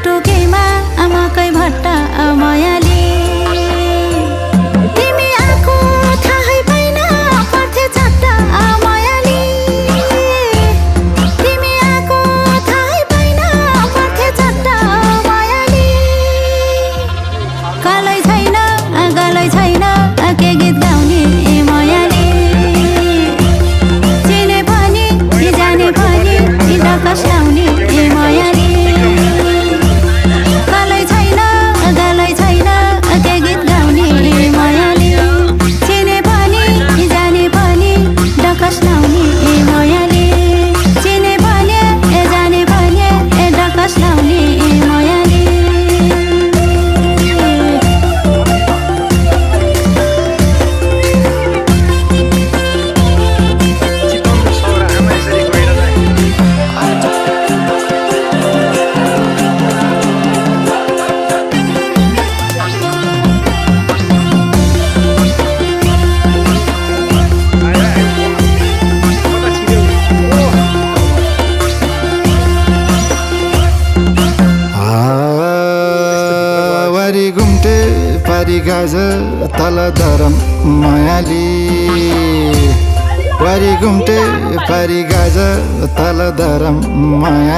टोकेमा मकै भट्टा मायाली तिमी आको थाहै पाइन पर्थे चट्टा मायाली तिमी आको थाहै पाइन पर्थे चट्टा मायाली कालै छैन के गीत गाउने मायाली चिने पनि जाने पनि डकस लाउने मायाली पारी गाज तल धरम मायाली वारी घुम्टे पारी गाज तल धरम मायाली।